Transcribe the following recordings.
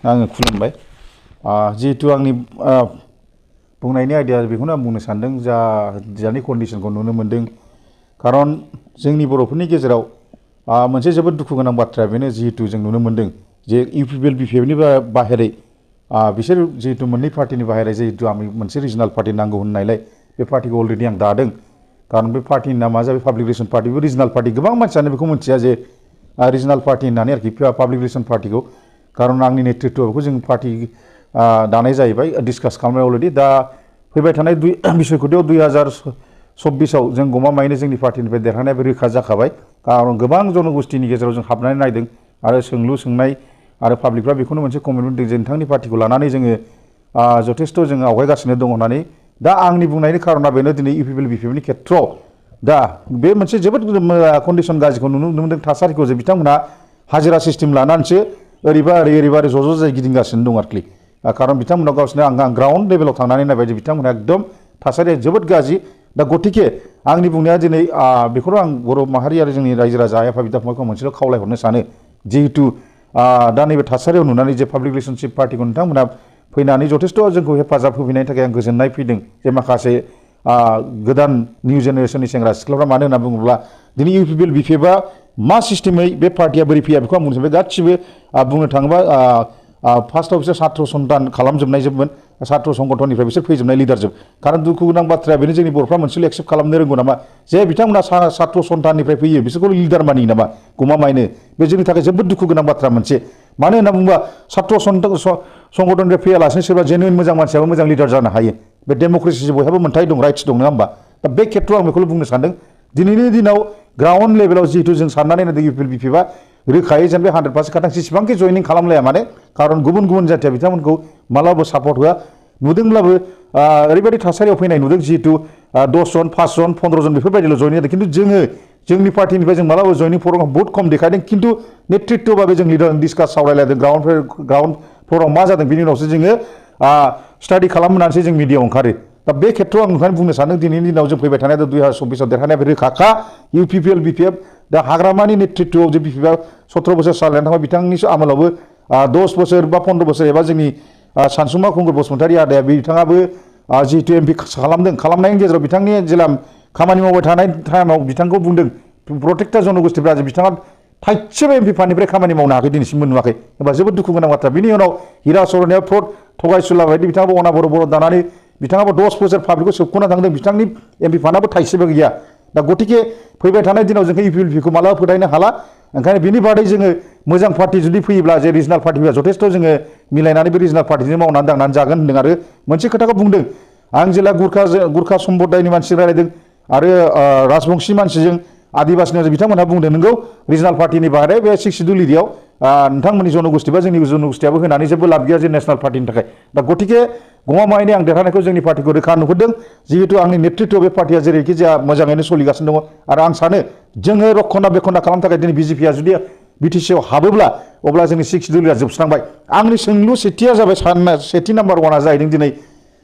आङो खुलुमबाय जिहेतु आंनि बुंनायनि आयदाया बेखौनो आं बुंनो सानदों जानि कन्डिशनखौ नुनो मोनदों खारन जोंनि बर'फोरनि गेजेराव मोनसे जोबोद दुखु गोनां बाथ्राया बेनो जिहेतु जों नुनो मोनदों जे इउपिपिएल बिपिएफनि बाहेरै बिसोर जिहेतु मोननै पार्टिनि बाहेरै जिहेतु आं मोनसे रिजनाल पार्टि नांगौ होननायलाय बे पार्टिखौ अलरेडि आं दादों खारन बे पार्टिनि नामा जाबाय पाब्लिक रिलेसन पार्टि बे रिजनाल पार्टि गोबां मानसियानो बेखौ मिथिया जे रिजनाल पार्टि होननानै आरोखि पाब्लिक रिलेसन पार्टिखौ खारन आंनि नेतृत्वआव बेखौ जों पार्टि दानाय जाहैबाय डिसकास खालामनाय अलरेडि दा फैबाय थानाय बिसायख'थियाव 2024आव जों गमामायैनो जोंनि पार्टिनिफ्राय देरहानाया रोखा जाखाबाय खारन गोबां जनगोष्ठीनि गेजेराव जों हाबनानै नायदों आरो सोंलु सोंनाय आरो पाब्लिकफ्रा बेखौनो मोनसे कमिटमेन्ट दं जे नोंथांनि पार्टिखौ लानानै जोङो जथेस्थ' जोङो आवगायगासिनो दं होननानै दा आंनि बुंनायनि खारना बेनो दिनै इउपिपिएल बिपिएफनि खेथ्रआव दा बे मोनसे जोबोद कन्डिसन गाज्रिखौ नुनो मोनदों थासारिखौ जे बिथांमोनहा हाजिरा सिस्टेम लानानैसो ओरैबा ओरै ज' जाय गिदिंगासिनो दं आरोखि खारन बिथांमोना गावसोरनो आं ग्राउन्ड लेभेलाव थांनानै नायबाय जे बिथांमोना एकदम थासारिया जोबोद गाज्रि दा गतिके आंनि बुंनाया दिनै बेखौनो आं बर' माहारि आरो जोंनि रायजो राजा आइ आफा बिदा फंबायखौ मोनसेल' खावलायहरनो सानो जिहेतु दा नैबे थासारियाव नुनानै जे पाब्लिक रिलेसनशिप पार्टिखौ नोंथांमोना फैनानै जथेस्थ' जोंखौ हेफाजाब होफैनायनि थाखाय आं गोजोननाय फैदों जे माखासे गोदान निउ जेनेरेसननि सेंग्रा सिख्लाफ्रा मानो होनना बुङोब्ला दिनै इउपिपिएल बिपिएफआ मा सिस्टेमै बे पार्टिया बोरै फैया बेखौ आं बुंनो सानबाय गासिबो बुंनो थाङोबा फार्स्टआव बिसोर सात्र सन्तान खालामजोबनायजोबमोन सात्र संगठननिफ्राय बिसोर फैजोबनाय लिडारजोब खारन दुखु गोनां बाथ्राया बेनो जोंनि बर'फ्रा मोनसेल' एक्सेप्ट खालामनो रोंगौ नामा जे बिथांमोना सात्र सन्ताननिफ्राय फैयो बिसोरखौ लिडार मानियो नामा गमामायैनो बे जोंनि थाखाय जोबोद दुखु गोनां बाथ्रा मोनसे मानो होनना बुङोबा सात्र संगठननिफ्राय फैयालासिनो सोरबा जेनुइन मोजां मानसियाबो मोजां लिडार जानो हायो बे डेम'क्रेसि बयहाबो मोनथाय दं राइट्स दं नङा होमबा दा बे खेथ्रआव आं बेखौल' बुंनो सानदों दिनैनि दिनाव ग्राउन्ड लेभेलाव जिहेतु जों साननानै नायदों इउपिपिएल बिपिएफआ रोखायै जेन बे 100% खाथां जेसेबांखि जयनिं खालामलाया माने खारन गुबुन गुबुन जाथिया बिथांमोनखौ मालाबाबो सापर्ट होआ नुदोंब्लाबो ओरैबायदि थासारियाव फैनाय नुदों जिहेतु 10 जन 5 जन 15 जन बेफोरबायदिल' जयनिं जादों खिन्थु जोंनि पार्टिनिफ्राय जों मालाबाबो जयनिं प्रग्राम बहुत खम देखायदों खिन्थु नेतृत्वबाबो जों लिडार डिसकास सावरायलायदों ग्राउन्ड फ्ल'राव मा जादों बिनि उनावसो जोङो स्टाडि खालामनानैसो जों मिडियाआव ओंखारो दा बे खेथ्रआव आं ओंखायनो बुंनो सानदों दिनैनि दिनाव जों फैबाय थानाय 2024आव देरहानाया बे रोखाखा इउपिपिएल बिपिएफ दा हाग्रामानि नेतृत्वआव जे बिपिएफआ 17 बोसोर सालायनानै थांबाय बिथांनि आमोलावबो 10 बोसोर बा 15 बोसोर एबा जोंनि सानसुमा खुंगुर बसुमतारी आदाया बिथाङाबो जिहेतु एमपि खालामनायनि गेजेराव बिथांनि जेला खामानि मावबाय थानाय टाइमाव बिथांखौ बुंदों प्रटेक्टा जनगोष्ठीफ्रा जे बिथाङा थाइसेबो एमपि फान्डनिफ्राय खामानि मावनो हायाखै दिनैसिमबो नुवाखै होनबा जोबोद दुखु गोनां बाथ्रा बिनि उनाव हिरा सरनायाव फ्रड थगायसुला बायदि बिथाङाबो अना बर' दानानै बिथाङाबो 10 बोसोर पाब्लिकखौ सोबख'ना थांदों बिथांनि एमपि फान्डआबो थाइसेबो गैया दा गतिके फैबाय थानाय दिनाव जोंखौ इउपिपिएल बिपिएफखौ मालाबा फोथायनो हाला ओंखायनो बिनि बादै जोङो मोजां पार्टि जुदि फैयोब्ला जे रिजनाल पार्टिफ्रा जथेस्थ' जोङो मिलायनानै बे रिजनाल पार्टिजों मावनानै दांनानै जागोन होन्दों आरो मोनसे खोथाखौ बुंदों आं जेला गुरखा सम्प्रदायनि मानसिजों रायलायदों आरो राजबंशी मानसिजों आदिबासिनियाव बिथांमोनहा बुंदों नोंगौ रिजनाल पार्टिनि बाहेरै बे 6 सिडुल एरियायाव नोंथांमोननि जनगोष्ठी बा जोंनि जनगोष्ठीयाबो होनानै जेबो लाब गैया जे नेशनेल पार्टिनि थाखाय दा गतिके गमामायैनो आं देरहानायखौ जोंनि पार्टिखौ रोखा नुहुरदों जिहेतु आंनि नेतृत्वआव बे पार्टिया जेरैखि जाया मोजाङैनो सोलिगासिनो दङ आरो आं सानो जोङो रक्षना बेखना खालामनो थाखाय दिनै बिजेपिया जुदि बिटिसिआव हाबोब्ला अब्ला जोंनि 6 सिडुलआ जोबस्रांबाय आंनि सोंलु सेथिया जाबाय सेथि नाम्बार 1आ जाहैदों दिनै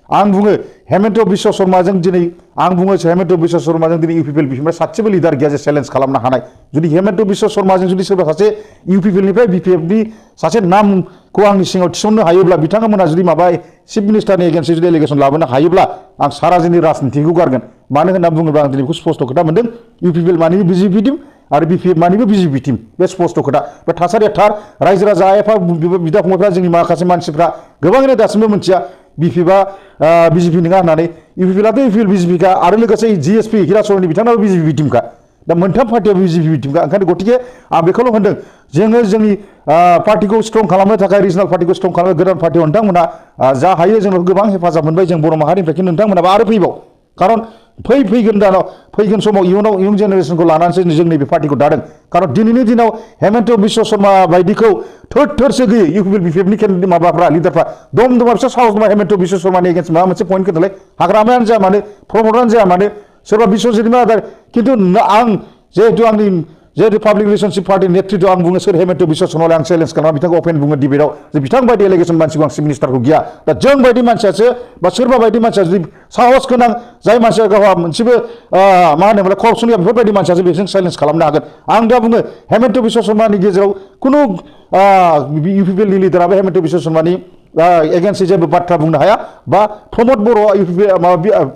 आं बुङो हेमन्त बिश्व शर्माजों दिनै हेमन्त बिश्व शर्माजों दिनै इउपिपिएल बिपिएफनिफ्राय सासेबो लिडार गैया जे चेलेन्ज खालामनो हानाय जुदि हेमन्त बिश्व शर्माजों जुदि सोरबा सासे इउपिपिएलनिफ्राय बिपिएफनि सासे नामखौ आंनि सिङाव थिसननो हायोब्ला बिथांमोना जुदि माबा चिफ मिनिस्टारनि एगेन्स्टै जुदि एलिगेसन लाबोनो हायोब्ला आं सारा जोंनि राजनितिखौ गारगोन मानो होनना बुङोब्ला आं दिनै बेखौ स्पष्ट खोथा मोनदों इउपिपिएल मानिबो बिजेपि टिम आरो बिपिएफ मानिबो बिजेपि टिम बे स्पष्ट खोथा बे थासारिया थार रायजो राजा आइ आफा बिदा फंबायफ्रा जोंनि माखासे मानसिफ्रा गोबाङैनो दासिमबो मिथिया बिपिएफआ बिजेपि नङा होननानै इउपिपिएलआथ' इउपिपिएल बिजेपिखा आरो लोगोसे जिएसपि हिराचरनि बिथांनाबो बिजेपि टिमखा दा मोनथाम पार्टिया बिजेपि टिमखा ओंखायनो गतिके आं बेखौल' होनदों जोङो जोंनि पार्टिखौ स्ट्रं खालामनो थाखाय रिजनाल पार्टिखौ स्ट्रं खालामनो गोदान पार्टियाव नोंथांमोना जा हायो जोंनाव गोबां हेफाजाब मोनबाय जों बर' माहारिनिफ्राय खिन्थु नोंथांमोनाबो आरो फैबाव खारन फैगोन समाव इयुन जेनेरेसनखौ लानानैसो जों नैबे पार्टिखौ दादों खारन दिनैनि दिनाव हेमन्त बिश्व शर्मा बायदिखौ थोरसो गैयो इउपिपिएल बिपिएफनि माबाफ्रा लिडारफ्रा दम बिसोर साहस दङ हेमन्त बिश्व शर्मानि एगेन्स्ट माबा मोनसे पइन्ट खोन्थालाय हाग्रामायानो जाया मानो प्रमटारानो जाया मानो सोरबा बिश्वजित आदार खिन्थु आं जिहेतु आंनि जे रिपाब्लिक रिलेशनशिप पार्टी नेतृत्व आं बुङो सोर हेमेन्त बिश्व शर्माले आं चेलेन्ज खालामना बिथांखौ अपेन बुङो डिबेटआव जे बिथां बायदि एलिगेसन मानसिखौ आं चिफ मिनिस्टारखौ गिया दा जों बायदि मानसियासो बा सोरबा बायदि मानसिया जुदि साहस गोनां जाय मानसिया गावहा मोनसेबो मा होनोमोनलाय करपसन गैया बेफोरबायदि मानसियासो बेजों चेलेन्ज खालामनो हागोन आं दा बुङो हेमेन्त बिश्व शर्मानि गेजेराव खुनु इउपिपिएलनि लिडाराबो हेमेन्त बिश्व शर्मानि एगेन्स्ट जेबो बाथ्रा बुंनो हाया बा प्रमद बर'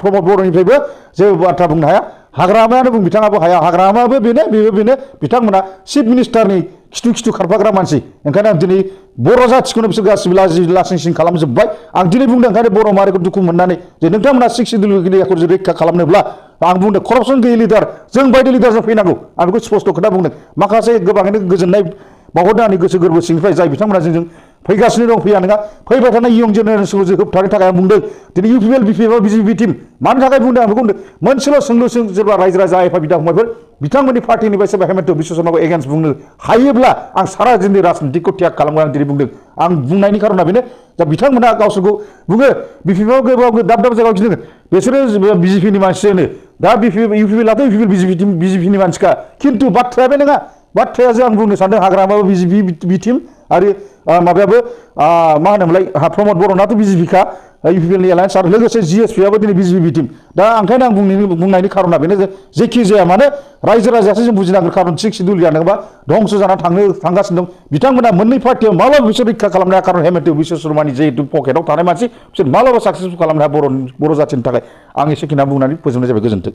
प्रमद बर'निफ्रायबो जेबो बाथ्रा बुंनो हाया हाग्रामायानो बुं बिथाङाबो हाया हाग्रामायाबो बेनो बिथांमोना चिफ मिनिस्टारनि खिथु खारफाग्रा मानसि ओंखायनो आं दिनै बर' जाथिखौनो बिसोर गासिबो लासिं खालामजोब्बाय आं दिनै बुंदों ओंखायनो बर' माहारिखौ दुखु मोननानै जे नोंथांमोना 6 सिडिउलखौ रैखा खालामनोब्ला आं बुंदों करपसन गैयै लिडार जों बायदि लिडारजों फैनांगौ आं बेखौ स्पष्ट खोथा बुंदों माखासे गोबाङैनो गोजोननाय बावहरदों आंनि गोसो गोरबो सिंनिफ्राय जाय बिथांमोना जोंजों फैगासिनो दं फैया नङा फैबाय थानाय इयं जेनेरेसनखौ जों होबथानो थाखाय आं बुंदों दिनै इउपिपिएल बिपिएफ बिजेपि टिम मानि थाखाय बुंदों आं बेखौ बुंदों मोनसेल' सोंलु सोरबा रायजो राजा आइफा बिदा फंबायफोर बिथांमोननि पार्टिनिफ्राय सोरबा हेमेन्त बिश्व शर्माखौ एगेन्स्ट बुंनो हायोब्ला आं सारा जोंनि राजनितिखौ त्याग खालामगोन आं दिनै बुंदों आं बुंनायनि खारना बेनो दा बिथांमोना गावसोरखौ बुङो बिपिएफआव गोबां दाब दाब जायगायाव गिदिङो बिसोरो बिजेपिनि मानसियानो दा इउपिपिएलाथ' बिजेपिनि मानसिखा खिन्थु बाथ्राया बे नङा बाथ्राया जों आं बुंनो सानदों हाग्रामाबो बिजेपि टिम आरो माबायाबो मा होनोमोनलाय प्रमद बर'नाथ' बिजेपिखा इउपिपिएलनि एलायन्स आरो लोगोसे जिएसपिआबो दिनै बिजेपि टिम दा ओंखायनो आं बुंनायनि खारना बेनो जे जेखि जाया मानो रायजो राजायासो जों बुजिनांगोन खारन 6 सिडिउल जानोबा धंस जानानै थांगासिनो दं बिथांमोना मोननै पार्टियाव माब्लाबा बिसोर रैखा खालामनो हाया खारन हेमेन्त बिश्व शर्मानि जिहेतु पकेटाव थानाय मानसि बिसोर माब्लाबा साक्सेसफुल खालामनो हाया बर' जाथिनि थाखाय आं एसेखिनि बुंनानै फोजोबनाय जाबाय गोजोन्थों